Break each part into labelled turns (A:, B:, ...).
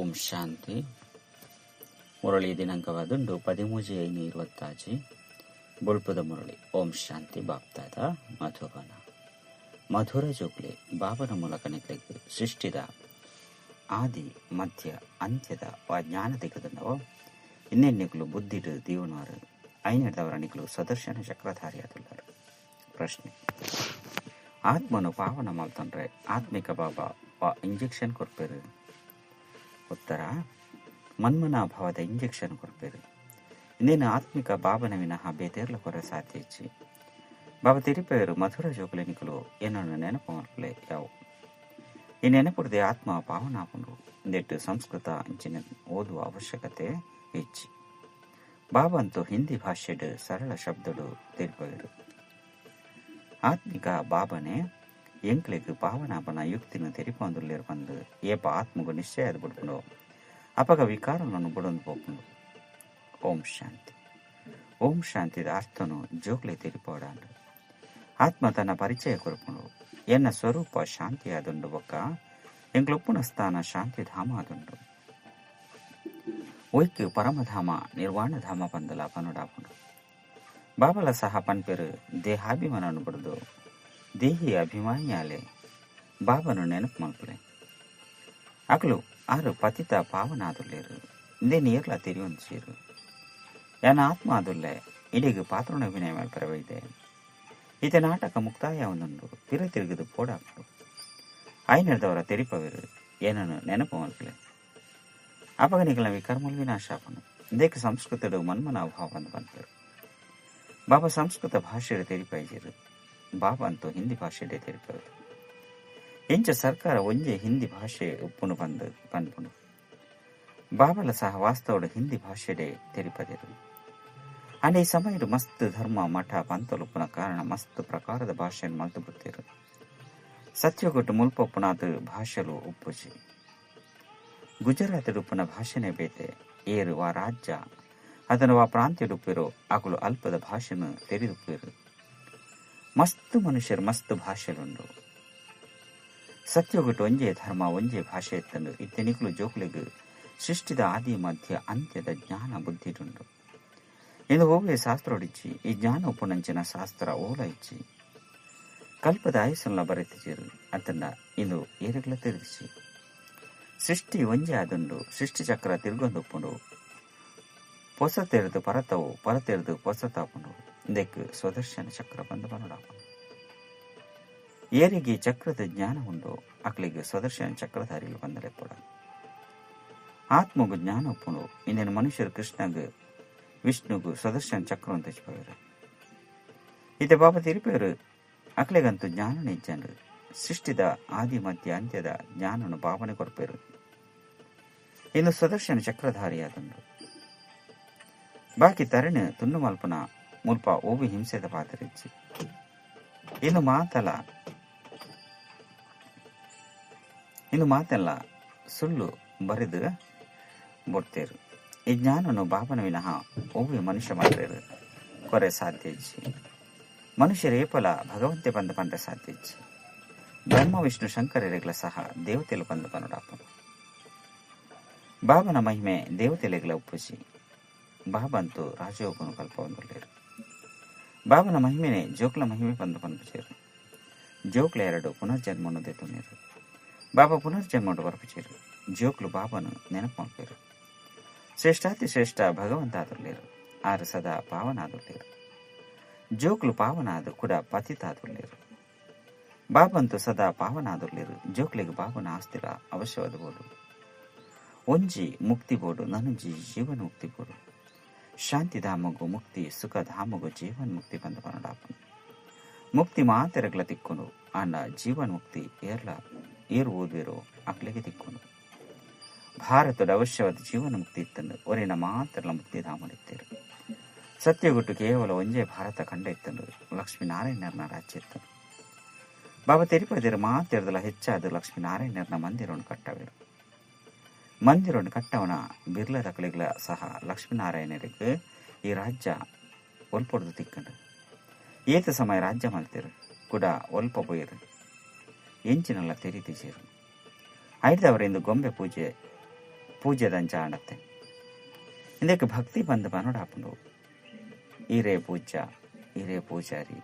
A: ಓಂ ಶಾಂತಿ. ಮುರಳಿ ದಿನಾಂಕವಾದುಂಡು 13/5/26. ಬೊಳ್ಪುದ ಮುರಳಿ. ಓಂ ಶಾಂತಿ. ಬಾಪ್ತಾದ ಮಧುಬನ. ಮಧುರ ಜೋಕ್ಲೆ, ಬಾಬನ ಮೂಲಕ ನಿಕ್ಲೆಗ್ ಸೃಷ್ಟಿದ ಆದಿ ಮಧ್ಯ ಅಂತ್ಯದ ಜ್ಞಾನ ದಿಕ್ಕದಂಡವ ಇನ್ನೆನ್ನಿಕ್ಲು ಬುದ್ಧಿಡು ದೀವನವಾರು ಐನೆಡ್ದವರ ನಿಕ್ಲು ಸ್ವದರ್ಶನ ಚಕ್ರಧಾರಿಯಾದುಳ್ಳರು. ಪ್ರಶ್ನೆ: ಆತ್ಮನು ಪಾವನ ಮಲ್ತಂಡ್ರೆ ಆತ್ಮಿಕ ಬಾಬಾ ವಾ ಇಂಜೆಕ್ಷನ್ ಕೊರ್ಪೇರು? ಉತ್ತರ: ಮನ್ಮನ ಭಾವದ ಇಂಜೆಕ್ಷನ್ ಕೊರ್ಪೇರು. ಇನ್ನೇನು ಆತ್ಮಿಕ ಬಾಬನ ವಿನಃ ಬೇತೇರ್ಲ ಕೊರೆ ಸಾಧ್ಯ ಇಚ್ಚಿ. ಬಾಬಾ ತಿರಿಪೇರು, ಮಧುರ ಜೋಕುಲೆ, ನಿಕುಲು ಏನನ್ನು ನೆನಪು ಮಲ್ಪಲೆ ಯಾವು. ಈ ನೆನಪುಡದೆ ಆತ್ಮ ಪಾವನಾಪುಂಡು. ಇಂದೆಟ್ಟು ಸಂಸ್ಕೃತ ಅಂಚಿನ ಓದುವ ಅವಶ್ಯಕತೆ ಇಚ್ಚಿ. ಬಾಬಾ ಅಂತೂ ಹಿಂದಿ ಭಾಷೆಡ್ ಸರಳ ಶಬ್ದಡು ತಿರುಪೇರು. ಆತ್ಮಿಕ ಬಾಬನೆ ಎಂಕ್ಲೆಗ್ ಪಾವನಾಪನ ಯುಕ್ತಿನ ತೆರಿಪೊಂದುಲ್ಲೆರ್ ಪಂದ್ ಏಪ ಆತ್ಮಗು ನಿಶ್ಚಯ ಆದ್ ಬುಡ್ಪುಂಡು, ಅಪಗ ವಿಕಾರలను ಬುಡೊಂದು ಪೋಪುಂಡು. ಓಂ ಶಾಂತಿ. ಓಂ ಶಾಂತಿದ ಅರ್ಥನು ಜೋಕ್ಲೆ ತೆರಿಪೋಡಾಂಡ್. ಆತ್ಮ ತನ್ನ ಪರಿಚಯ ಕೊರ್ಪುಂಡು. ಎನ್ನ ಸ್ವರೂಪ ಶಾಂತಿಯಾದುಂಡು ಬೊಕ್ಕ ಎಂಕ್ಲೊಪ್ಪುನ ಸ್ಥಾನ ಶಾಂತಿಧಾಮ ಆದುಂಡು. ಒಯ್ಕ್ ಪರಮಧಾಮ ನಿರ್ವಾಣಧಾಮ ಪಂದಲ ಪನುಡಾಪುಂಡು. ಬಾಬಲ ಸಹ ಪನ್ಪೆರು, ದೇಹಾಭಿಮಾನನು ಬುಡ್ದು ದೇಹಿ ಅಭಿಮಾನಿಯಾಲೆ, ಬಾಬನು ನೆನಪು ಮಲ್ಪುಲೆ. ಅಕಲು ಆರು ಪತಿತ ಪಾವನಾದುಲ್ಲೇರು. ಇಂದೇ ನೀರ್ಲ ತೆರಿಯೊಂದು ಯಾನ ಆತ್ಮ ಆದುಲ್ಲೆ. ಇಡೀಗ ಪಾತ್ರನ ಅಭಿನಯ ಮಲ್ಪರವೈದೆ. ಈತ ನಾಟಕ ಮುಕ್ತಾಯ ಒಂದುಂಡು. ಪಿರ ತಿರುಗಿದು ಪೋಡಾಪುಂಡು. ಐನೆಡ್ದವರ ತೆರಿಪವೇರು, ಏನನ್ನು ನೆನಪು ಮಲ್ಪುಲೆ. ಅಪಗ ನಿಕಲ್ನ ವಿಕರ್ಮಲ್ ವಿನಾಶ ಆಪುಂಡು. ಇಂದೇಕ ಸಂಸ್ಕೃತಡು ಮನ್ಮನ ಅಭಾವ ಅಂದ್ ಪನ್ಪೆರು. ಬಾಬಾ ಸಂಸ್ಕೃತ ಭಾಷೆಡ್ ತೆರಿಪೈಜೆರು. ಬಾಬಾ ಅಂತೂ ಹಿಂದಿ ಭಾಷೆಡೆ ತೆರಿಪರು. ಎಂಚ ಸರ್ಕಾರ ಒಂಜೆ ಹಿಂದಿ ಭಾಷೆ ಉಪ್ಪುನು ಪಂದ್ ಪನ್ಪುಂಡು, ಬಾಬಲ ಸಹ ವಾಸ್ತವಡು ಹಿಂದಿ ಭಾಷೆಡೆ ತೆರಿಪದೆರು. ಅಂಡ ಈ ಸಮಯಡು ಮಸ್ತ್ ಧರ್ಮ ಮಠ ಪಂತಲುಪ್ಪುನ ಕಾರಣ ಮಸ್ತ್ ಪ್ರಕಾರದ ಭಾಷೆಯನ್ನು ಮಲ್ತು ಬಿಡ್ತೇರು. ಸತ್ಯಗೊಟ್ಟು ಮುಲ್ಪೊಪ್ಪುನಾತ್ ಭಾಷೆಲು ಉಪ್ಪುಜಿ. ಗುಜರಾತ್ ಉಪ್ಪುನ ಭಾಷೆನೇ ಬೇತೆ. ಏರು ವಾ ರಾಜ್ಯ ಅದನ್ನು ವಾ ಪ್ರಾಂತ್ಯಡುಪ್ಪಿರೋ ಅಕುಲು ಅಲ್ಪದ ಭಾಷೆನು ತೆರಿದುಪ್ಪಿರು. ಮಸ್ತ್ ಮನುಷ್ಯರು ಮಸ್ತ್ ಭಾಷೆಲುಂಡು. ಸತ್ಯಗೊಟ್ಟು ಒಂಜೇ ಧರ್ಮ ಒಂಜೇ ಭಾಷೆ ಇತ್ತಂಡು. ಇತ್ತೆ ನಿಕುಲು ಜೋಕುಲೆಗ್ ಸೃಷ್ಟಿದ ಆದಿ ಮಧ್ಯ ಅಂತ್ಯದ ಜ್ಞಾನ ಬುದ್ಧಿಡುಂಡು. ಇಂದು ಓವೇ ಶಾಸ್ತ್ರೋಡಿಚ್ಚಿ. ಈ ಜ್ಞಾನ ಉಪ್ಪುನಂಚಿನ ಶಾಸ್ತ್ರ ಓಲ ಇಚ್ಚಿ. ಕಲ್ಪದ ಆಯುಸ್ಸನ್ಲ ಬರೆತಿಜೆರು ಅತ್ತಂಡ ಇಂದು ಏರೆಗ್ಲ ತಿರುಗಿಸಿ. ಸೃಷ್ಟಿ ಒಂಜೆ ಆದುಂಡು. ಸೃಷ್ಟಿ ಚಕ್ರ ತಿರುಗೊಂದುಪ್ಪುಂಡು. ಪೊಸ ತೆರೆದು ಪರತವು, ಪರ ತೆರೆದು ಪೊಸತಾಪುಂಡು. ಇಂದೆಕ್ ಸ್ವದರ್ಶನ ಚಕ್ರ ಬಂದು ಬನ್ನಡಾಪುಂಡು. ಏರಿಗೆ ಚಕ್ರದ ಜ್ಞಾನ ಉಂಡು ಅಕ್ಲಿಗೆ ಸ್ವದರ್ಶನ ಚಕ್ರಧಾರಿಲು ಬಂದಲೆಪ್ಪಡ. ಆತ್ಮಗು ಜ್ಞಾನ ಉಪ್ಪುಂಡು. ಇಂದಿನ ಮನುಷ್ಯರು ಕೃಷ್ಣಗ್ ವಿಷ್ಣುಗು ಸ್ವದರ್ಶನ ಚಕ್ರ ಅಂತ తెచ్చిపోయారు. ಇತ್ತೆ ಬಾಬಾ ತಿರುಪೇರು, ಅಕ್ಲೆಗಂತೂ ಜ್ಞಾನ ಇಜ್ಜಂಡು. ಸೃಷ್ಟಿದ ಆದಿ ಮಧ್ಯ ಅಂತ್ಯದ ಜ್ಞಾನನು ಭಾವನೆ ಕೊರ್ಪೇರು. ಇನ್ನು ಸ್ವದರ್ಶನ ಚಕ್ರಧಾರಿಯಾದುಂಡು. ಬಾಕಿ ತರಣ್ ತುಂಡು ಮಲ್ಪನ ಮುಲ್ಪ ಓವಿ ಹಿಂಸೆದ ಪಾತ್ರಿಚ್ಚಿ. ಇನ್ನು ಮಾತಲ ಇನ್ನು ಮಾತೆಲ್ಲ ಸುಳ್ಳು ಬರೆದು ಬೊಡ್ತೇರು. ಈ ಜ್ಞಾನನು ಬಾಬನ ವಿನಃ ಒವ್ವೆ ಮನುಷ್ಯ ಮಾತ್ರೇರು ಕೊರೆ ಸಾಧ್ಯ ಇಜ್ಜಿ. ಮನುಷ್ಯರ ಏಪಲ ಭಗವಂತೆ ಬಂದ ಪಂಡ ಸಾಧ್ಯ ಇಜ್ಜಿ. ಬ್ರಹ್ಮ ವಿಷ್ಣು ಶಂಕರರಿಗಳ ಸಹ ದೇವತೆಲು ಬಂದ ಪನುಡಾಪನು. ಬಾಬನ ಮಹಿಮೆ ದೇವತೆಲೆಗಳ ಉಪ್ಪುಜಿ. ಬಾಬಂತೂ ರಾಜಯೋಗನು ಕಲ್ಪವೊಂದುಲ್ಲೇರು. ಬಾಬನ ಮಹಿಮೆನೆ ಜೋಕ್ಲ ಮಹಿಮೆ ಬಂದು ಪನ್ಪುಚೇರು. ಜೋಕ್ಲ ಎರಡು ಪುನರ್ಜನ್ಮನು ದೆತೊನೇರು. ಬಾಬಾ ಪುನರ್ಜನ್ಮಡು ಬರ್ಪುಚೇರು. ಜೋಕ್ಲು ಬಾಬನು ನೆನಪು ಮಲ್ಪೇರು. ಶ್ರೇಷ್ಠಾತಿ ಶ್ರೇಷ್ಠ ಭಗವಂತ ಆದುಲ್ಲೇರು. ಆರು ಸದಾ ಪಾವನಾದುಲ್ಲೇರು. ಜೋಕ್ಲು ಪಾವನಾದು ಕೂಡ ಪತಿತಾದುಲ್ಲೇರು. ಬಾಬಂತು ಸದಾ ಪಾವನಾದುಲ್ಲೇರು. ಜೋಕ್ಲಿಗೆ ಬಾಬನ ಆಸ್ತಿರ ಅವಶ್ಯವಾದ ಬೋಡು. ಒಂಜಿ ಮುಕ್ತಿ ಬೋಡು, ನನೊಂಜಿ ಜೀವನ ಮುಕ್ತಿ ಬೋಡು. ಶಾಂತಿಧಾಮಗು ಮುಕ್ತಿ, ಸುಖಧಾಮಗು ಜೀವನ್ ಮುಕ್ತಿ ಬಂದ ಪನಡಾಪನು. ಮುಕ್ತಿ ಮಾತೆರಗ್ಲ ತಿಕ್ಕೊಂಡು. ಆಂಡ ಜೀವನ್ ಮುಕ್ತಿ ಏರ್ಲ ಏರು ಓದುವೆರೋ ಅಕ್ಲೆಗೆ ತಿಕ್ಕೊಂಡು. ಭಾರತದ ಅವಶ್ಯವಾದ ಜೀವನ ಮುಕ್ತಿ ಇತ್ತಂದು ಒರಿನ ಮಾತ್ರಲ ಮುಕ್ತಿಧಾಮಡಿತ್ತೇರು. ಸತ್ಯಗುಟ್ಟು ಕೇವಲ ಒಂಜೇ ಭಾರತ ಖಂಡ ಇತ್ತಂದು. ಲಕ್ಷ್ಮೀನಾರಾಯಣರ್ನ ರಾಜ್ಯ ಇತ್ತಂದು. ಬಾಬಾ ತಿರುಪತಿರ ಮಾತೆರ್ದಲ ಹೆಚ್ಚಾದ ಲಕ್ಷ್ಮೀನಾರಾಯಣರ್ನ ಮಂದಿರವನ್ನು ಕಟ್ಟವೇರು. ಮಂದಿರವನ್ನು ಕಟ್ಟವನ ಬಿರ್ಲದಕಲಿಗಳ ಸಹ ಲಕ್ಷ್ಮೀನಾರಾಯಣರಿಗೆ ಈ ರಾಜ್ಯ ಒಲ್ಪೊಡ್ದು ತಿಕ್ಕಂಡು. ಏತ ಸಮಯ ರಾಜ್ಯ ಮಲ್ತಿರು ಕೂಡ ಒಲ್ಪ ಪೋಯಿರು. ಎಂಚಿನಲ್ಲ ತೆರಿತಿಜೇರು. ಐದವರಿಂದ ಗೊಂಬೆ ಪೂಜೆ ಪೂಜೆದಂಚ ಆಂಡತ್ತೆ. ಇಂದಕ್ಕೆ ಭಕ್ತಿ ಬಂದು ಪನೋಡಾಪುಂಡು. ಈರೇ ಪೂಜ್ಯ, ಈರೇ ಪೂಜಾರಿ,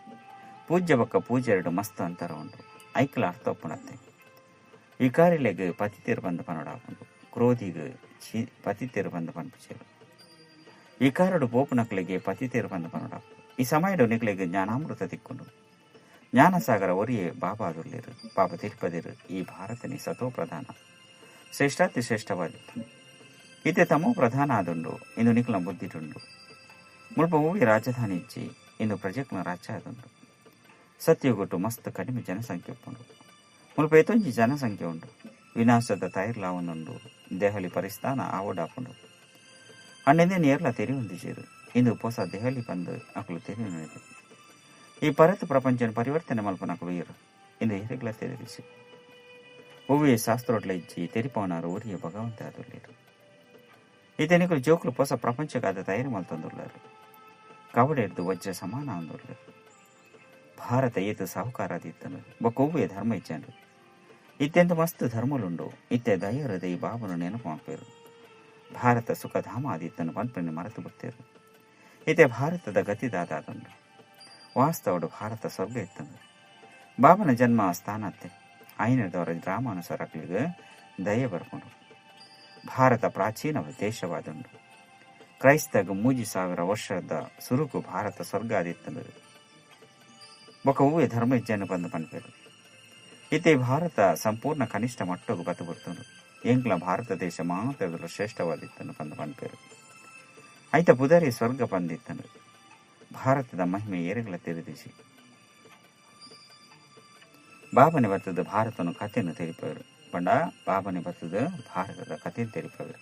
A: ಪೂಜ್ಯ ಬೊಕ್ಕ ಪೂಜೆರಡು ಮಸ್ತ್ ಅಂತರ ಉಂಡು. ಐಕ್ಲ ಅರ್ಥ ಒಪ್ಪುಣತ್ತೆ. ವಿಕಾರಿಲೆಗ್ ಪತಿತೇರು ಬಂದು ಪನೋಡಾಪುಂಡು, ಕ್ರೋಧಿಗ್ ಪತಿತೇರು ಬಂದು ಪನ್ಪುಚೇರು. ವಿಕಾರಡು ಪೋಪುನಕ್ಲೆಗೆ ಪತಿತೇರು ಬಂದು ಪನೋಡಾಪುಂಡು. ಈ ಸಮಯಡು ನಿಕ್ಲೆಗ್ ಜ್ಞಾನಾಮೃತ ತಿಕ್ಕೊಂಡು ಜ್ಞಾನಸಾಗರ ಒರಿಯೇ ಬಾಬಾ ಅದುರ್ಲಿರು. ಬಾಬಾ ತಿರುಪದಿರು ಈ ಭಾರತನಿ ಸತೋ ಪ್ರಧಾನ ಶ್ರೇಷ್ಠಾತಿ ಶ್ರೇಷ್ಠವಾದಿತ್ತು. ಇತ್ತೆ ತಮೋ ಪ್ರಧಾನ ಆದುಂಡು ಇಂದು ನಿಕ್ಲ ಬುದ್ಧಿಟುಂಡು. ಮುಲ್ಪ ಹೂವಿ ರಾಜಧಾನಿ ಇಜ್ಜಿ, ಇಂದು ಪ್ರಜೆಕ್ಲ ರಾಜ್ಯ ಆದುಂಡು. ಸತ್ಯಗುಟ್ಟು ಮಸ್ತ್ ಕಡಿಮೆ ಜನಸಂಖ್ಯೆ ಉಪ್ಪುಂಡು. ಮುಲ್ಪ ಎತ್ತೊಂಜಿ ಜನಸಂಖ್ಯೆ ಉಂಡು. ವಿನಾಶದ ತೈರ್ಲಾವೊಂದುಂಡು. ದೆಹಲಿ ಪರಿಸ್ಥಾನ ಆವಡಾಪುಂಡು. ಅಂಡೆಂದೇ ನೇರ್ಲ ತೆರಿಯೊಂದಿಜೇರು. ಇಂದು ಪೊಸ ದೆಹಲಿ ಬಂದು ಅಕಲು ತೆರಿಯೊಂದಿದೆ. ಈ ಪರತ್ ಪ್ರಪಂಚನ ಪರಿವರ್ತನೆ ಮಲ್ಪನಕಲು ಇರು ಇಂದು ಹಿರಿಗ್ಲ ತೆರಿಸಿ ಒವ್ವೇ ಶಾಸ್ತ್ರೋಟ್ಲ ಇಜ್ಜಿ ತೆರಿಪವನಾರು ಒರಿಯ ಭಗವಂತ ಆದುಲ್ಲೇರು. ಇತನಿಕಲು ಜೋಕ್ಲು ಪೊಸ ಪ್ರಪಂಚಕ್ಕಾದ ತಯಾರಿ ಮಲ್ತೊಂದುಲ್ಲಾರು. ಕವಡೆಡ್ದು ವಜ್ರ ಸಮಾನ ಅಂದುಲ್ಲಾರು. ಭಾರತ ಏತು ಸಾಹುಕಾರಾದಿತ್ತನು ಬೊಕ್ಕ ಒವ್ವೇ ಧರ್ಮ ಇಚ್ಚಾನು. ಇತ್ತೆಂತ ಮಸ್ತ್ ಧರ್ಮಲುಂಡು. ಇತ್ತೆ ದಯರದ ಈ ಬಾಬನು ನೆನಪು ಮಾಡ್ಪೇರು. ಭಾರತ ಸುಖಧಾಮ ಆದಿತ್ತನು ಪನ್ಪನ್ನು ಮರೆತು ಬಿಡ್ತೇರು. ಇತ್ತೆ ಭಾರತದ ಗತಿದಾದಾದುಂಡು. ವಾಸ್ತವಡು ಭಾರತ ಸ್ವರ್ಗ ಇತ್ತಂದು. ಬಾಬನ ಜನ್ಮ ಸ್ಥಾನತ್ತೆ ಐನದವರ ಡ್ರಾಮಾನುಸಾರಕ್ಲಿಗೆ ದಯ ಬರ್ಕೊಂಡು. ಭಾರತ ಪ್ರಾಚೀನ ದೇಶವಾದುಂಡು. ಕ್ರೈಸ್ತಗ 3000 ವರ್ಷದ ಸುರುಕು ಭಾರತ ಸ್ವರ್ಗ ಆದಿತ್ತಂದು. ಬೊಕ್ಕ ಹೂವೆ ಧರ್ಮ ಇಜ್ಜನ್ನು ಬಂದು ಪನ್ಪೇರು. ಇತ್ತೆ ಭಾರತ ಸಂಪೂರ್ಣ ಕನಿಷ್ಠ ಮಟ್ಟಗು ಬತ್ತು ಬರ್ತುಂಡು. ಎಂಕ್ಲ ಭಾರತ ದೇಶ ಮಾತ್ರ ಶ್ರೇಷ್ಠವಾದಿತ್ತನು ಬಂದು ಪನ್ಪೇರು. ಐತ ಪುದರಿ ಸ್ವರ್ಗ ಬಂದಿತ್ತನು. ಭಾರತದ ಮಹಿಮೆ ಏರೆಗಳ ತೆರೆದಿಸಿ ಬಾಬನೆ ಬತ್ತದ ಭಾರತನು ಕಥೆಯನ್ನು ತೆರಿಪವರು. ಬಂಡ ಬಾಬನೆ ಬತ್ತದ ಭಾರತದ ಕಥೆಯನ್ನು ತೆರಿಪವರು.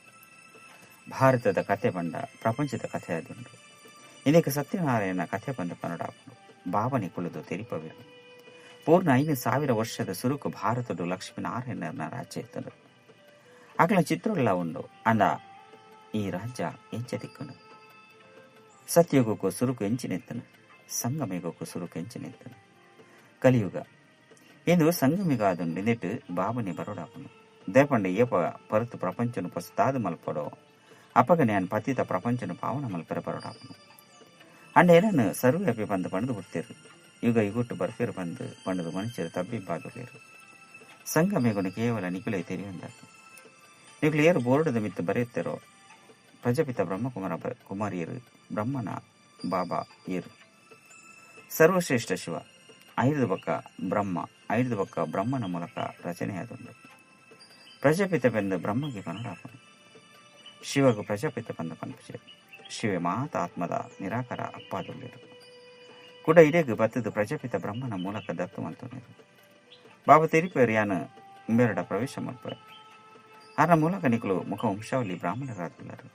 A: ಭಾರತದ ಕಥೆ ಬಂಡ ಪ್ರಪಂಚದ ಕಥೆ ಆದುಂಡು. ಇದಕ್ಕೆ ಸತ್ಯನಾರಾಯಣ ಕಥೆ ಬಂದ ಕನ್ನಡ ಬಾಬನೆ ಕುಳಿದು ತೆರಿಪವರು. ಪೂರ್ಣ 5000 ವರ್ಷದ ಸುರುಕು ಭಾರತದ ಲಕ್ಷ್ಮೀನಾರಾಯಣನ ರಾಜ್ಯ ಇತ್ತನು. ಅಗಲ ಚಿತ್ರಗಳ ಉಂಡು. ಅಂದ ಈ ರಾಜ್ಯ ಎಂಚ ದಿಕ್ಕನು. ಸತ್ಯಯುಗಕ್ಕೂ ಸುರುಕು ಎಂಚಿನೆತ್ತನು, ಸಂಗಮಯುಗಕ್ಕೂ ಸುರುಕು ಎಂಚಿನೆತ್ತನು. ಕಲಿಯುಗ ಇಂದು ಸಂಗಮಿಗಾದುಂಡು. ನೆಟ್ಟು ಬಾಬನೆ ಬರೋಡಾಪನು. ದೇಪಂಡೆ ಏಪ ಪರತು ಪ್ರಪಂಚನು ಪಸ್ತಾದು ಮಲ್ಪಡೋ ಅಪಗ ನ್ಯಾನ್ ಪತಿತ ಪ್ರಪಂಚನು ಪಾವನ ಮಲ್ಪೆರ ಬರೋಡಾಪನು. ಅಂಡ ಏನನ್ನು ಸರ್ವ್ಯಾಪಿ ಬಂದು ಪಣದು ಬಿಡ್ತೇರು. ಯುಗ ಯುಗುಟ್ಟು ಬರ್ಫೇರು ಬಂದು ಪಣದು ಮನುಷ್ಯರು ತಬ್ಬಿಬ್ಬಾದುಲೇರು. ಸಂಗಮಿಗುಣ ಕೇವಲ ನಿಕುಲೇ ತೆರೆಯುವಂದಾಕು. ನಿಕುಲು ಏರು ಬೋರ್ಡದ ಮಿತ್ತು ಬರೆಯುತ್ತಿರೋ ಪ್ರಜಾಪಿತ ಬ್ರಹ್ಮಕುಮಾರ ಕುಮಾರಿಯರು ಬ್ರಹ್ಮನ ಬಾಬಾ ಏರು ಸರ್ವಶ್ರೇಷ್ಠ ಶಿವ ಐದು ಬಕ್ಕ ಬ್ರಹ್ಮ ಐದು ಬಕ್ಕ ಬ್ರಹ್ಮನ ಮೂಲಕ ರಚನೆಯಾದುಂಡು. ಪ್ರಜಾಪಿತ ಬಂದು ಬ್ರಹ್ಮಗೆ ಪನಡಾಪನು. ಶಿವಗು ಪ್ರಜಾಪಿತ ಬಂದ ಪನ್ಪುಚೆ. ಶಿವೆ ಮಾತ ಆತ್ಮದ ನಿರಾಕಾರ ಅಪ್ಪಾದುಳ್ಳಿರು. ಕೂಡ ಇಡೇಗು ಬತ್ತದು ಪ್ರಜಾಪಿತ ಬ್ರಹ್ಮನ ಮೂಲಕ ದತ್ತು ಮಲ್ತೊಂದಿರು. ಬಾಬಾ ತೆರಿಪೇರು ಯಾನು ಇಂಬೆರಡ ಪ್ರವೇಶ ಮಲ್ಪೆ. ಆರ ಮೂಲಕ ನಿಕಲು ಮುಖ ವಂಶಾವಳಿ ಬ್ರಾಹ್ಮಣರಾದುಳ್ಳರು.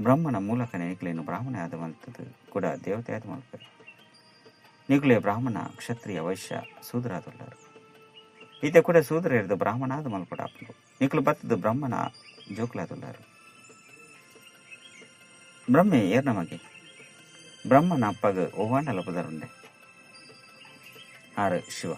A: ಬ್ರಹ್ಮನ ಮೂಲಕ ನಿಕಲೇನು ಬ್ರಾಹ್ಮಣ ಆದ ಮಲ್ತದ್ದು ಕೂಡ ದೇವತೆ ಆದ ಮಲ್ಪೆ. ನಿಕುಲೇ ಬ್ರಾಹ್ಮಣ ಕ್ಷತ್ರಿಯ ವೈಶ್ಯ ಶೂದ್ರಾದುಳ್ಳರು. ಈತ ಕೂಡ ಶೂದ್ರ ಹಿಡಿದು ಬ್ರಾಹ್ಮಣಾದ ಮಲ್ಪಡಾಪುಂಡು. ನಿಕಲು ಬತ್ತದು ಬ್ರಹ್ಮನ ಜೋಕ್ಲಾದುಳ್ಳರು. ಬ್ರಹ್ಮೆ ಏರ್ ನಮಗೆ ಬ್ರಹ್ಮನ ಅಪ್ಪಗ ಒವ್ವಾಂಡಲ ಪುದರುಂಡೆ ಆರು ಶಿವ.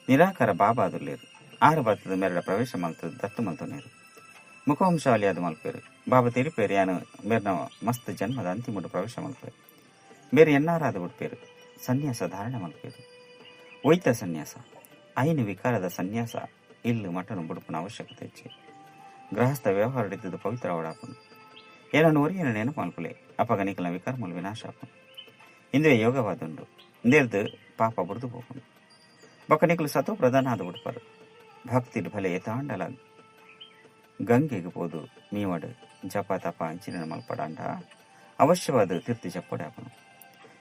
A: ನಿರಾಕಾರ ಬಾಬಾ ಅದುಲ್ಲೇರು. ಆರು ಬತ್ತದ ಮೇರಡ ಪ್ರವೇಶ ಮಲ್ತದ ದತ್ತು ಮಲ್ತೊನೇರು. ಮುಖವಂಶಾವಳಿ ಅದು ಮಲ್ಪೇರು. ಬಾಬಾ ತೆರಿಪೇರು ಯಾನು ಮೇರ್ನ ಮಸ್ತ್ ಜನ್ಮದ ಅಂತಿಮುಡು ಪ್ರವೇಶ ಮಲ್ಪೇರು. ಬೇರೆ ಎನ್ನಾರಾದ ಬಿಡ್ಪೇರು. ಸನ್ಯಾಸ ಧಾರಣೆ ಮಲ್ಪೇರು. ಒಯ್ತ ಸನ್ಯಾಸ ಐನು ವಿಕಾರದ ಸನ್ಯಾಸ ಇಲ್ಲು ಮಟನು ಬುಡುಪನ ಅವಶ್ಯಕತೆ ಹೆಚ್ಚಿ. ಗೃಹಸ್ಥ ವ್ಯವಹಾರ ಇದ್ದದ್ದು ಪವಿತ್ರ ಅವಡಾಪನು. ಏನನ್ನು ಒರಿಯನ ನೆನಪು ಮಲ್ಪಲೆ ಅಪಗ ನಿಕಲ ವಿಕರ್ಮಲು ವಿನಾಶ ಆಪನು. ಇಂದುವೆ ಯೋಗವಾದುಂಡು. ಇಂದೇರ್ದು ಪಾಪ ಬುಡ್ದು ಹೋಗುನು. ಬೊಕ್ಕ ನಿಕಲು ಸತೋ ಪ್ರಧಾನ ಆದ ಬಿಡ್ಪಾರು. ಭಕ್ತಿ ಭಲೆ ತಾಂಡಲ ಗಂಗೆಗೆ ಪೋದು ಮೀವಡು ಜಪ ತಪ ಅಂಚಿನ ಮಲ್ಪಡಾಂಡ ಅವಶ್ಯವಾದ ತೀರ್ತಿ ಜಪ್ಪಡೆ ಆಪನು.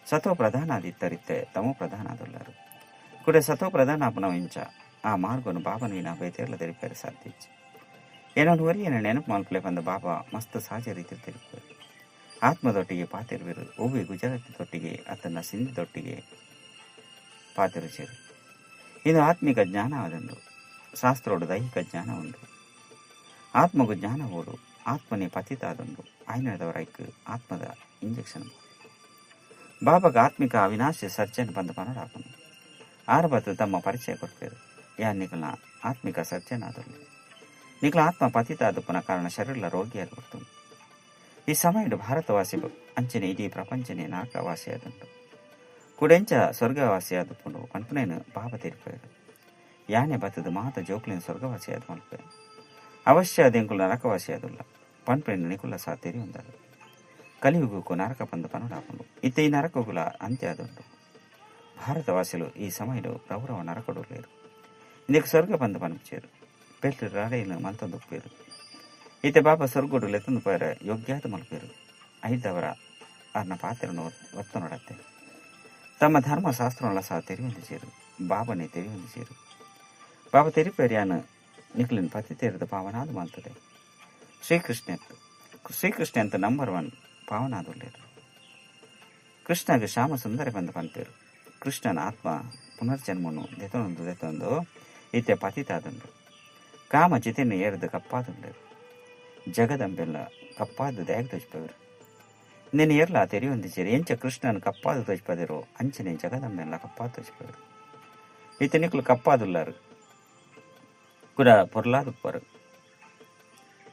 A: ಸತೋ ಪ್ರಧಾನ ಆದಿತ್ತರಿತ್ತೆ ತಮೋ ಪ್ರಧಾನ ಆದುಲ್ಲಾರು. ಕೂಡ ಸತೋ ಪ್ರಧಾನ ಆಪನವ ಇಂಚ ಆ ಮಾರ್ಗನು ಬಾಬನ ವಿನ ಬೇತೇರ್ಲ ತೆರಿಪೇರೆ ಸಾಧ್ಯ ಇಚ್ಚಿ. ಏನನ್ನು ಒರಿಯನ ನೆನಪು ಮಲ್ಪಲೆ ಬಂದ ಬಾಬಾ ಮಸ್ತ್ ಸಹಜ ರೀತಿ ತೆರಿಪೇರು. ಆತ್ಮದೊಟ್ಟಿಗೆ ಪಾತಿರುವಿರು. ಒವ್ವೆ ಗುಜರಾತಿ ತೊಟ್ಟಿಗೆ ಅತನ ಸಿಂಧಿ ಪಾತಿರುಚೇರು. ಇದು ಆತ್ಮಿಕ ಜ್ಞಾನ ಆದುಂಡು. ಶಾಸ್ತ್ರೋಡು ದೈಹಿಕ ಜ್ಞಾನ ಉಂಡು. ಆತ್ಮಗೂ ಜ್ಞಾನ ಓಡು. ಆತ್ಮನೇ ಪತಿತ ಆದುಂಡು. ಆಯ್ನದವರೈಕ್ ಆತ್ಮದ ಇಂಜೆಕ್ಷನ್. ಬಾಬಾಗ ಆತ್ಮಿಕ ಅವಿನಾಶಿ ಸರ್ಜನ್ ಬಂದು ಪನಡಾಪನು. ಆರಬತ್ತು ತಮ್ಮ ಪರಿಚಯ ಕೊಡ್ಪೇರು. ಯಾ ನಿಕಲ್ನ ಆತ್ಮಿಕ ಸರ್ಜನ್ ಆದಲ್ಲ. ನಿಕಲ ಆತ್ಮ ಪತಿತ ಆದುಪ್ಪನ ಕಾರಣ ಶರೀರ ರೋಗಿಯಾದ ಬರ್ತು. ಈ ಸಮಯಡು ಭಾರತವಾಸಿ ಅಂಚನೆ ಇಡೀ ಪ್ರಪಂಚನೇ ನರಕವಾಸಿಯಾದುಂಟು. ಕುಡೆಂಚ ಸ್ವರ್ಗವಾಸಿಯಾದುಪ್ಪುಂಡು ಪನ್ಪುನೇನು ಬಾಬಾ ತೀರ್ಪೇರು. ಯಾನೆ ಬತ್ತದ ಮಾತ ಜೋಕ್ಲಿನ ಸ್ವರ್ಗವಾಸಿಯಾದ ಮಲ್ಪೆ ಅವಶ್ಯ ಅದೆಂಕುಲು ನರಕವಾಸಿಯಾದುಲ್ಲ ಪನ್ಪುನೇನು ನಿಕುಲ ಸಹ ತೆರಿಯೊಂದದು. ಕಲಿಯುಗಕ್ಕೂ ನರಕ ಪಂದು ಪನುಡಾಪುಂಡು. ಇತ್ತೆ ಈ ನರಕಗುಲ ಅಂತ್ಯ ಆದುಂಟು. ಭಾರತವಾಸಿಲು ಈ ಸಮಯಡು ರೌರವ ನರಕಡು ಲೇರು. ಇಂದಕ್ಕೆ ಸ್ವರ್ಗ ಬಂದು ಪನ್ಪುಚೇರು. ಪೆಟ್ಟು ರಾಡೆಯನ್ನು ಮಲ್ತೊಂದು ಉಪ್ಪೇರು. ಈತ ಬಾಬಾ ಸ್ವರ್ಗೋಡು ಲೆತ್ತೊಂದು ಪೋಯರ ಯೋಗ್ಯಾದ ಮಲ್ಪೇರು. ಐದವರ ಅರ್ನ ಪಾತ್ರನು ಒತ್ತು ನೋಡತ್ತೆ. ತಮ್ಮ ಧರ್ಮಶಾಸ್ತ್ರಗಳ ಸಹ ತೆರಿಯೊಂದು ಸೇರು. ಬಾಬನೇ ತೆರಿಯೊಂದು ಸೇರು. ಬಾಬಾ ತೆರಿಪೇರಿಯಾನ ನಿಕ್ಲಿನ ಪತಿ ತೇರದ ಪಾವನಾದ ಮಲ್ತದೆ. ಶ್ರೀಕೃಷ್ಣ ಅಂತ ನಂಬರ್ 1 ಪಾವನಾದುಳ್ಳೇರು. ಕೃಷ್ಣಗೆ ಶ್ಯಾಮ ಸುಂದರ ಬಂದ ಪನ್ಪೇರು. ಕೃಷ್ಣನ ಆತ್ಮ ಪುನರ್ಜನ್ಮನು ದೆತೊಂದು ದೆತೊಂದು ಈತೆ ಪತಿತಾದುಂಡು. ಕಾಮ ಚಿತೆಯನ್ನು ಏರಿದ ಕಪ್ಪಾದುಂಡೇರು. ಜಗದಂಬೆಲ್ಲ ಕಪ್ಪಾದ ದೇಗ ತೋಚ್ಪವರು. నేను ಏರ್ಲ ತೆರಿಯೊಂದಿಚೇರಿ ಎಂಚ ಕೃಷ್ಣನ ಕಪ್ಪಾದ ತೋಚ್ಪದಿರೋ ಅಂಚನೆ ಜಗದಂಬೆಲ್ಲ ಕಪ್ಪಾದ ತೋಚ್ಪವರು. ಈತ ನಿಕ್ಲು ಕಪ್ಪಾದುಲ್ಲಾರು ಕೂಡ ಪೊರ್ಲಾದುಪ್ಪರು.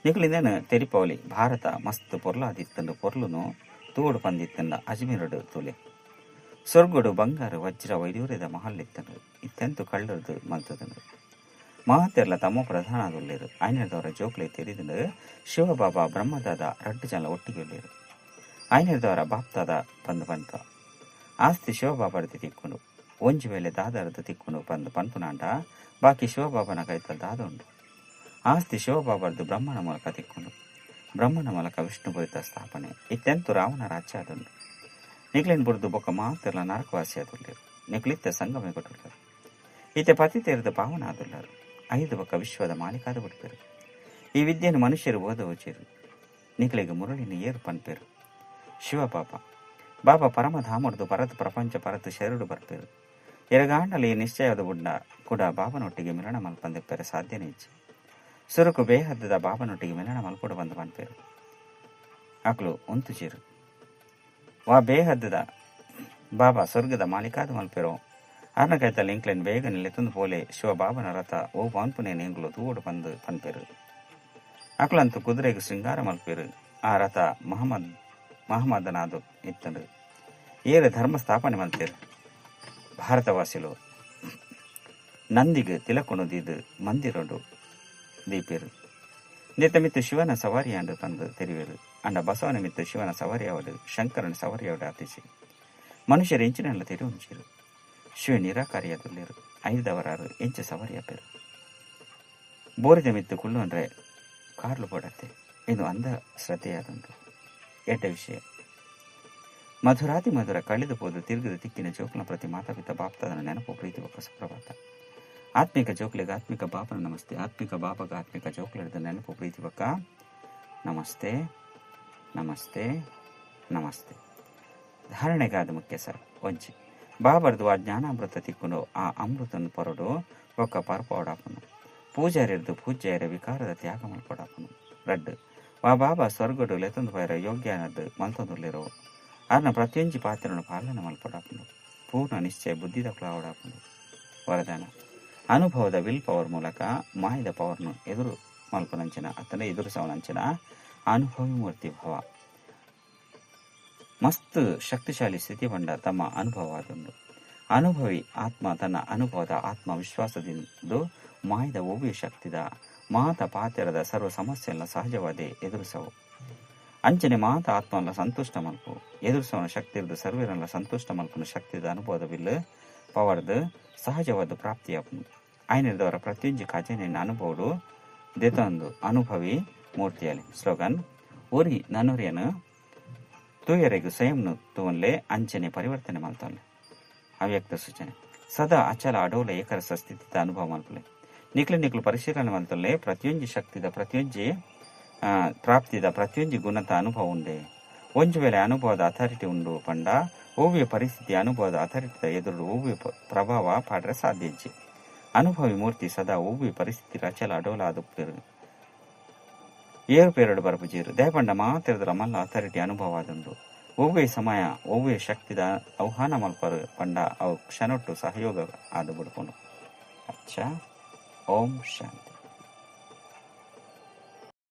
A: ನಿಕ್ಲಿಂದೇನು ತೆರಿಪವಲಿ ಭಾರತ ಮಸ್ತ್ ಪೊರ್ಲಾದಿತ್ತಂಡು ಪೊರ್ಲುನು ತೋಡು ಪಂದಿತ್ತಂಡ ಅಜ್ಮೀರಡು ತುಲೆ. ಸ್ವರ್ಗಡು ಬಂಗಾರ ವಜ್ರ ವೈಡೂರ್ಯದ ಮಹಲ್ಲಿತ್ತಂಡು. ಇತ್ತೆಂತು ಕಳ್ಳರದು ಮಲ್ತದಂಡು. ಮಹಾತೆರ್ಲ ತಮ್ಮ ಪ್ರಧಾನದುಲ್ಲೇರು. ಆಯ್ನದವರ ಜೋಕ್ಲೆ ತೆರಿದಂಡು ಶಿವಬಾಬಾ ಬ್ರಹ್ಮದಾದ ರಡ್ಡು ಜನ ಒಟ್ಟಿಗೆ ಉಳ್ಳೇರು. ಆಯ್ನದವರ ಬಾಪ್ತಾದ ಪಂದು ಪನ್ಪ ಆಸ್ತಿ ಶಿವಬಾಬಾರದು ತಿಕ್ಕೊಂಡು ಒಂಜಿ ವೇಳೆ ದಾದಾರದು ತಿಕ್ಕೊಂಡು ಪಂದು ಪನ್ಪುನಾಂಡ ಬಾಕಿ ಶಿವಬಾಬನ ಕೈತಲ್ ದಾದ ಉಂಡು. ಆಸ್ತಿ ಶಿವಬಾಬಾರದು ಬ್ರಹ್ಮನ ಮೂಲಕ ತಿಕ್ಕೊಂಡು ಬ್ರಹ್ಮನ ಮೂಲಕ ವಿಷ್ಣುಪುರಿತ ಸ್ಥಾಪನೆ. ಇತ್ತೆಂತು ರಾವಣ ರಾಜ್ಯ ಆದುಂಡು. ನಿಕ್ಲಿನ್ ಬುಡ್ದು ಬೊಕ್ಕ ಮಾತೆರ್ಲ ನರಕವಾಸಿ ಆದುಲ್ಲೇರು. ನಿಕ್ಲಿತ್ತ ಸಂಗಮ ಕೊಟ್ಟುಳ್ಳರು. ಈತ ಪತಿ ತೇರದ ಪಾವನ ಆದುಲ್ಲರು. ಐದು ಬೊಕ್ಕ ವಿಶ್ವದ ಮಾಲೀಕಾದ ಬಿಡ್ಪೇರು. ಈ ವಿದ್ಯೆಯನ್ನು ಮನುಷ್ಯರು ಓದವಚೇರು. ನಿಕ್ಲಿಗೆ ಮುರಳಿನ ಏರು ಪನ್ಪೇರು. ಶಿವಬಾಬಾ ಬಾಬಾ ಪರಮಧಾಮರ್ದು ಪರತ್ ಪ್ರಪಂಚ ಪರತ್ ಶರಡು ಬರ್ಪೇರು. ಎರಗಾಂಡಲಿ ನಿಶ್ಚಯದ ಬುಡ್ಡ ಕೂಡ ಬಾಬನೊಟ್ಟಿಗೆ ಮಿಲನ ಮಲ್ಪಂದೆಪ್ಪರೆ ಸಾಧ್ಯನೇ ಇಚ್ಚೆ. ಸುರುಕು ಬೇಹದ್ದದ ಬಾಬನೊಟ್ಟಿಗೆ ಮಿಲನ ಮಲ್ಪಡು ಬಂದು ಪನ್ಪೇರು. ಅಕ್ಲು ಉಂತು ಚೇರು. ವಾ ಬೇಹದ್ದದ ಬಾಬಾ ಸ್ವರ್ಗದ ಮಾಲೀಕಾದ ಮಲ್ಪೇರೋ ಅರ್ನ ಕೈತಲ್ ಇಂಕ್ಲೆನ್ ಬೇಗ ನಿಲ್ಲೆತ್ತೊಂದು ಪೋಲೆ ಶಿವಬಾಬನ ರಥ ಓ ಪಾನ್ಪುನೇ ಎಂಗ್ಲು ತೂವಡು ಬಂದು ಪನ್ಪೇರು. ಅಕ್ಲಂತು ಕುದುರೆಗೆ ಶೃಂಗಾರ ಮಲ್ಪೇರು. ಆ ರಥ ಮಹಮ್ಮದನಾದು ಇತ್ತಂಡು. ಏರ ಧರ್ಮ ಸ್ಥಾಪನೆ ಮಲ್ತೇರು. ಭಾರತವಾಸಿಲು ನಂದಿಗೆ ತಿಲಕೊಣದಿದ್ದು ಮಂದಿರಡು ದೀಪೇರು. ನಿತ್ತ ಮಿತ್ತು ಶಿವನ ಸವಾರಿಯಾಂಡು ತಂದು ತೆರಿವೇರು. ಅಂಡ ಬಸವನ ಮಿತ್ತು ಶಿವನ ಸವಾರಿಯಾವಡು ಶಂಕರನ ಸವಾರಿಯಾವಡು ಆತಿಸಿ ಮನುಷ್ಯರು ಎಂಚಿನೆಲ್ಲ ತೆರಿ ಉಂಚಿರು. ಶಿವ ನಿರಾಕಾರಿಯಾದುಲ್ಲೇರು. ಐದವರಾರು ಎಂಚ ಸವಾರಿಯಾಪೇರು. ಬೋರಿದ ಮಿತ್ತು ಕುಳ್ಳು ಅಂದ್ರೆ ಕಾರ್ಲು ಪಡತ್ತೆ. ಇದು ಅಂಧ ಶ್ರದ್ಧೆಯಾದುಂಟು. ಎಡ್ಡ ವಿಷಯ. ಮಧುರಾತಿ ಮಧುರ ಕಳೆದು ಹೋದು ತಿರುಗಿದ ತಿಕ್ಕಿನ ಜೋಕ್ಲ ಪ್ರತಿ ಮಾತಾಪಿತ ಬಾಪ್ತದನ ನೆನಪು ಪ್ರೀತಿ ಬೊಕ್ಕ ಸುಪ್ರಭಾತ. ಆತ್ಮಿಕ ಜೋಕ್ಲಿಗೆ ಆತ್ಮಿಕ ಬಾಪನ ನಮಸ್ತೆ. ಆತ್ಮಿಕ ಬಾಪಗ ಆತ್ಮಿಕ ಜೋಕ್ಲಿದ ನೆನಪು ಪ್ರೀತಿ ಬೊಕ್ಕ ನಮಸ್ತೆ ನಮಸ್ತೆ ನಮಸ್ತೆ. ಧಾರಣೆಗಾದ ಮುಖ್ಯ ಸರ್ ಒಂಜಿ ಬಾಬರ್ದು ಆ ಜ್ಞಾನಾಮೃತ ತಿಕ್ಕೊಂಡು ಆ ಅಮೃತನ ಪೊರಡು ಬೊಕ್ಕ ಪರ್ಪೋಡಾಪನು. ಪೂಜಾರಿರ್ದು ಪೂಜ್ಯರ ವಿಕಾರದ ತ್ಯಾಗ ಮಲ್ಪೊಡಾಪನು. ರಡ್ಡು ವಾ ಬಾಬಾ ಸ್ವರ್ಗಡು ಲೆತ್ತೊಂದು ಪೈರ ಯೋಗ್ಯನದ್ದು ಮಲ್ತೊಂದುಲ್ಲಿರೋ ಅರ್ನ ಪ್ರತಿಯೊಂಜಿ ಪಾತ್ರನು ಪಾಲನೆ ಮಲ್ಪೊಡಾಪನು. ಪೂರ್ಣ ನಿಶ್ಚಯ ಬುದ್ಧಿದ ಕುಲಾವಡಾಪನು. ವರದಾನ ಅನುಭವದ will power ಮೂಲಕ ಮಾಯದ ಪವರ್ನು ಎದುರು ಮಲ್ಪನಂಚಿನ ಅತ್ತನ ಎದುರಿಸವನಂಚಿನ ಅನುಭವಿ ಮೂರ್ತಿ ಭವ. ಮಸ್ತ್ ಶಕ್ತಿಶಾಲಿ ಸ್ಥಿತಿ ಬಂಡ ತಮ್ಮ ಅನುಭವವಾದುಂಡು. ಅನುಭವಿ ಆತ್ಮ ತನ್ನ ಅನುಭವದ ಆತ್ಮವಿಶ್ವಾಸದಿಂದ ಮಾಯದ ಓವ್ಯ ಶಕ್ತಿದ ಮಾತ ಪಾತೆರದ ಸರ್ವ ಸಮಸ್ಯೆಯನ್ನ ಸಹಜವಾದಿ ಎದುರಿಸವು. ಅಂಚನೆ ಮಾತ ಆತ್ಮನ ಸಂತುಷ್ಟ ಮಲ್ಪು ಎದುರಿಸವನ ಶಕ್ತಿ ಇರ್ದು ಸರ್ವರನ್ನ ಸಂತುಷ್ಟ ಮಲ್ಪನ ಶಕ್ತಿದ ಅನುಭವದ ಬಿಲ್ ಪವರ್ದು ಸಹಜವಾದ ಪ್ರಾಪ್ತಿಯಾಪನು. ಆಯ್ನಿರ್ದವರ ಪ್ರತಿಯೊಂಜಿ ಖಜಾನೆಯನ್ನು ಅನುಭವಡು ದೆತೊಂದು ಅನುಭವಿ ಮೂರ್ತಿಯಲ್ಲಿ. ಸ್ಲೋಗನ್ ಊರಿ ನನ್ನೂರಿಯನು ತೂಯರೆಗು ಸ್ವಯಂನು ತೂವನ್ಲೆ ಅಂಚನೆ ಪರಿವರ್ತನೆ ಮಲ್ತೊನ್ಲೆ. ಅವ್ಯಕ್ತ ಸೂಚನೆ ಸದಾ ಅಚಲ ಅಡೋಲ ಏಕರಸ ಸ್ಥಿತಿದ ಅನುಭವ ಮಲ್ಪಲೆ. ನಿಕ್ಲು ನಿಕ್ಲು ಪರಿಶೀಲನೆ ಮಲ್ತೊನ್ಲೆ ಪ್ರತಿಯೊಂಜಿ ಶಕ್ತಿದ ಪ್ರತಿಯೊಂಜಿ ಪ್ರಾಪ್ತಿದ ಪ್ರತಿಯೊಂಜಿ ಗುಣದ ಅನುಭವ ಉಂಡೆ. ಒಂಜಿ ವೇಳೆ ಅನುಭವದ ಅಥಾರಿಟಿ ಉಂಡು ಪಂಡ ಓವ್ಯ ಪರಿಸ್ಥಿತಿ ಅನುಭವದ ಅಥಾರಿಟಿದ ಎದುರು ಓವ್ಯ ಪ್ರಭಾವ ಪಾಡ್ರೆ ಸಾಧ್ಯ ಇಜ್ಜಿ. ಅನುಭವಿ ಮೂರ್ತಿ ಸದಾ ಓವ್ಯ ಪರಿಸ್ಥಿತಿ ಅಚಲ ಅಡೋಲ ಆದುಪ್ಪೇರು ಏರುಪೇರುಡು ಬರಪುಜೀರು. ದಯಪಂಡ ಮಾತಿರದ್ರ ಮಲ್ಲ ಅಥಾರಿಟಿ ಅನುಭವ ಆದುಂಡು. ಒವ್ವೇ ಸಮಯ ಒವ್ವೇ ಶಕ್ತಿದ ಆಹ್ವಾನ ಮಲ್ಪರು ಪಂಡ ಅವು ಕ್ಷಣೊಟ್ಟು ಸಹಯೋಗ ಆದ್ ಬುಡ್ಪುಂಡು. ಅಚ್ಚಾ, ಓಂ ಶಾಂತಿ.